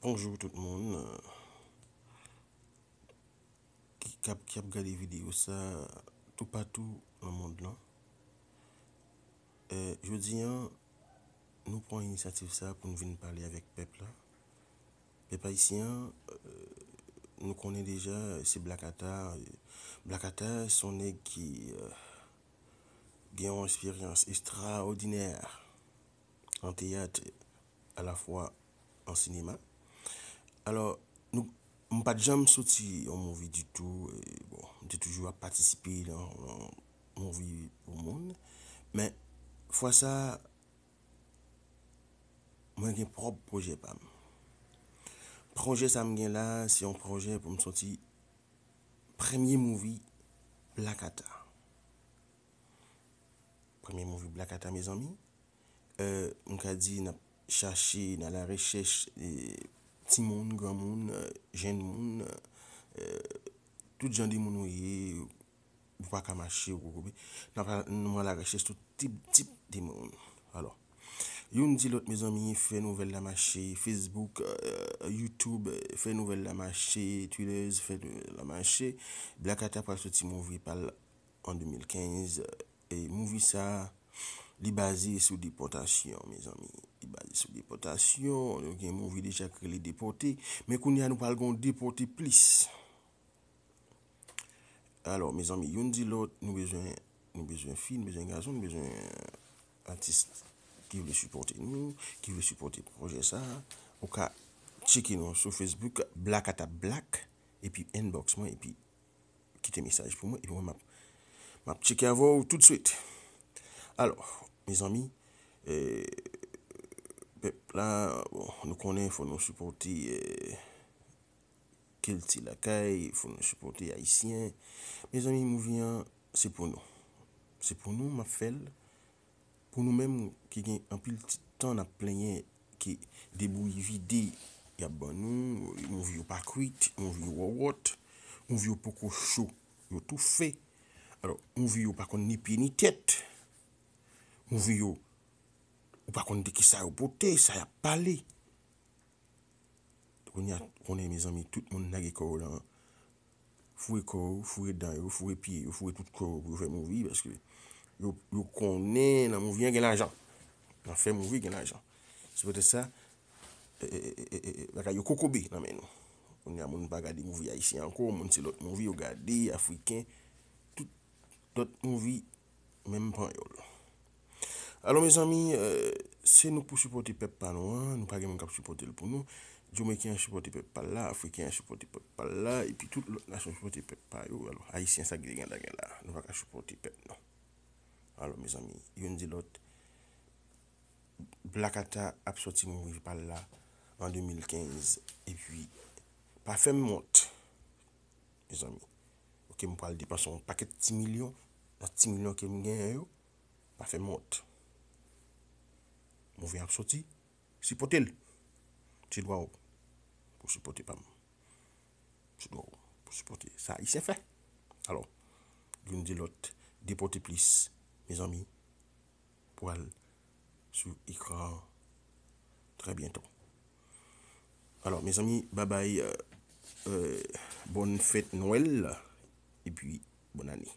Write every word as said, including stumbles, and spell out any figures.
Bonjou tout moun, euh, ki k ap, ki ap gade videyo sa toupatou nan mond lan. Euh, jodi a, nou pran inisyativ sa pou n vin pale avèk pèp la. Pèp ayisyen an, euh, nou konnen deja, se Black Atta. Black Atta se yon nèg ki, euh, gen yon eksperyans ekstraòdinè an teyat, alafwa an sinema. Alò, nou, m pa t janm soti yon movie ditou. E, bon, m te toujou ap patisipe nan, nan movie pou moun. Men, fwa sa, mwen gen pwòp pwojè pa m. Pwojè sa m gen la, se yon pwojè pou m soti premye movie Black Atta. Premye movie Black Atta, mezanmi. Euh, m ka di n ap chache, nan la rechèch, euh, timoun, granmoun, euh, jenn moun, euh, tout jan de moun ou ye, ou pa ka mache, ou kokobe. N ap, nou a la rechèch tout tip, tip de moun. Alò, youn di lòt, mezanmi, fè nouvèl la mache, Facebook, euh, YouTube, euh, fè nouvèl la mache, Twitter, fè nouvèl la mache. Black Atta pral soti movie pa l an de mil kenz. E movie sa, li baze sou depòtasyon, mezanmi. Li baze sou depòtasyon. Nou gen movie deja ki rele Depòte. Men kounye a, nou pral gen yon Depòte plis. Alò, mezanmi, youn di lòt, nou bezwen, nou bezwen fi, nou bezwen gason, nou bezwen atis ki vle sipòte nou, ki vle sipòte pwojè sa. Ou ka tcheke nou sou Facebook, Black Atta Black, epi inbox mwen, epi kite mesaj pou mwen, epi mwen m ap, m ap tcheke avè w toutswit. Alò, mezanmi, eh, pèp la, bon, nou konnen fò nou sipòte, eh, kilti lakay, fò nou sipòte ayisyen. Mezanmi, movie an, se pou nou. Se pou nou, m ap fè l. Pou nou menm ki gen anpil ti tan n ap plenyen ke debouyi vide y ap ban nou, movie yo pa kwit, movie yo wòwòt, movie yo poko cho, yo toufe. Alò, movie yo pa konn ni pye ni tèt. Movie yo, ou pa konn de kisa yo pote, sa y ap pale. Kounye a, konnen, mezanmi, tout moun lage kò yo nan, foure kò yo, foure dan yo, foure pye yo, foure tout kò yo pou yo fè movie, paske yo, yo konnen nan movie an gen lajan. Nan fè movie gen lajan. Se poutèt sa, e, e, e, e, e, bagay yo kokobe nan men nou. Kounye a, moun pa gade movie ayisyen ankò, moun se lòt movie yo gade, afriken, tout lòt movie, menm panyòl. Alò, mezanmi, eh, se nou pou sipòte pèp pa nou an, nou pa gen moun k ap sipòte l pou nou. Jamayiken an sipòte pèp pa l la, Afriken an sipòte pèp pa l la, epi tout lòt nasyon sipòte pèp pa yo. Alò, Ayisyen sa ki te gen la gen la, nou pa ka sipòte pèp nou. Alò, mezanmi, youn di lòt, Black Atta ap sòti movie pa l la an de mil kenz, epi pa fè m wont, mezanmi. Ok, m pral depanse yon pakèt ti milyon nan ti milyon ke m genyen yo. Pa fè m wont. Movie an ap soti, sipòte l. Se dwa w pou sipòte pa m. Se dwa w pou sipòte sa Ayisyen fè. Alò, youn di lòt, Depòte Plis, mezanmi, pral sou ekran an trè byento. Alò, mezanmi, babay, euh, euh, bòn fèt Nwèl, epi bòn ane.